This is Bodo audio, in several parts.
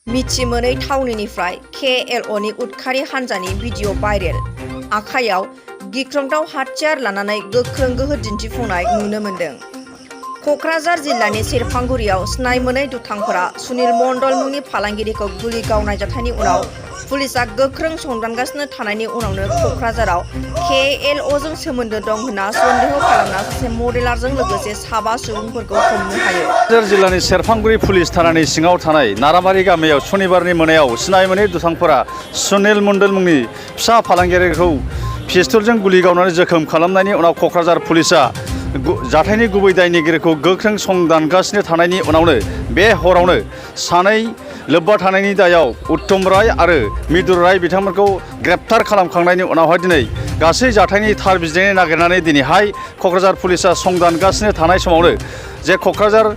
मिथि मोनै थावनिनिफ्राय KLOनि उदखारि हान्जानि भिडिअ भाइरेल। आखायाव गिख्रंथाव हाथियार लानानै गोख्रों गोहो दिन्थिफुंनाय नुनो मोन्दों। कक्राझार जिल्लानि सेरफांगुरियाव सिनाय मोनै दुथांफोरा सुनिल मण्डल मुंनि फालांगिरिखौ गुलि गावनाय जाथायनि उनाव पुलिसआ गोख्रों संदानगासिनो थानायनि उनावनो कक्राझाराव KLOजों सोमोन्दो दं होनना सन्देह खालामना सासे मडेलारजों लोगोसे 7 सुबुंफोरखौ हमनो हायो। कक्राझार जिल्लानि सेरफांगुरि पुलिस थानानि सिङाव थानाय नाराबारि गामियाव सनिबारनि मोनायाव सिनाय मोनै दुथांफोरा सुनिल मण्डल मुंनि फिसा फालांगिरिखौ पिस्तलजों गुलि गावनानै जोखोम खालामनायनि उनाव कक्राझार पुलिसआ जाथायनि गुबै दायनिगिरिखौ गोख्रों संदानगासिनो थानायनि उनावनो बे हरावनो सानै लोब्बा थानायनि दायाव उत्तम राय आरो मिदुर राय बिथांमोनखौ ग्रेप्तार खालामखांनायनि उनावहाय दिनै गासै जाथायनि थार बिजिरनाय नागिरनानै दिनैहाय कक्राझार पुलिसआ संदानगासिनो थानाय समावनो जे कक्राझार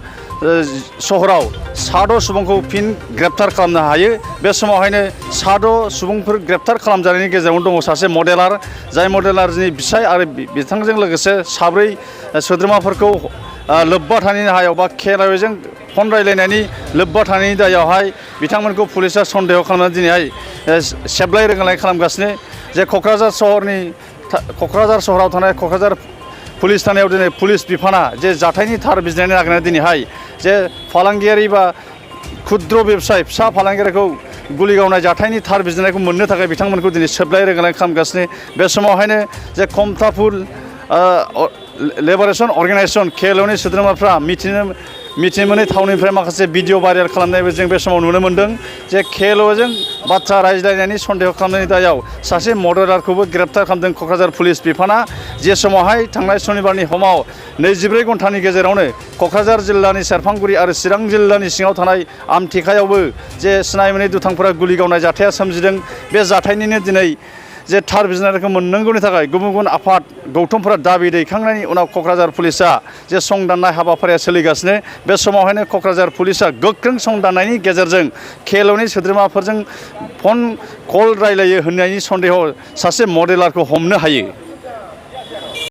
सहराव 7 सुबुंखौ फिन ग्रेप्तार खालामनो हायो। बे समावहायनो 7 सुबुंफोर ग्रेप्तार खालामजानायनि गेजेरावनो दङ सासे मडेलार, जाय मडेलारनि बिसाय आरो बिथांजों लोगोसे 4 सोद्रोमाफोरखौ लोब्बा थानायनि हायाव बा KLOजों फन रायलायनायनि लोब्बा थानायनि दायावहाय बिथांमोनखौ पुलिसआ सन्देह खालामनानै दिनैहाय सेबलाय रोगानाय खालामगासिनो। जे कक्राझार सहराव थानाय कक्राझार पुलिस थानायाव दिनै पुलिस बिफाना जे जाथायनि थार बिजिरनाय नागिरनानै दिनैहाय जे फालांगियारि बा क्षुद्र बेबसाय फिसा फालांगियारिखौ गुलि गावनाय जाथायनि थार बिजिरनायखौ मोननो थाखाय बिथांमोनखौ दिनै सेबलाय रोगानाय खालामगासिनो। बे समावहायनो जे कमतापुर लिबारेशन अर्गेनाइजेशन KLOनि सोद्रोमाफ्रा मिथि मोनै थावनिनिफ्राय माखासे भिडिअ भाइरेल खालामनायबो जों बे समाव नुनो मोन्दों। जे KLOजों बाथ्रा रायज्लायनायनि सन्देह खालामनायनि दायाव सासे मडेलारखौबो ग्रेप्तार खालामदों कक्राझार पुलिस बिफाना। जे समावहाय थांनाय सनिबारनि हराव 24 घन्टानि गेजेरावनो कक्राझार जिल्लानि सेरफांगुरि आरो चिरां जिल्लानि सिङाव थानाय आमथिखायावबो जे सिनाय मोनै दुथांफोरा गुलि गावनाय जाथाया सोमजिदों। बे जाथायनिनो दिनै जे थार बिजिरनायखौ मोननांगौनि थाखाय गुबुन आफाद गौथुमफोरा दाबि दैखांनायनि उनाव कक्राझार पुलिसआ जे संदाननाय हाबाफारिया सोलिगासिनो। बे समावहायनो कक्राझार पुलिसआ गोख्रों संदाननायनि गेजेरजों KLOनि सोद्रोमाफोरजों फन कल रायलायो होननायनि सन्देह सासे मडेलारखौ हमनो हायो।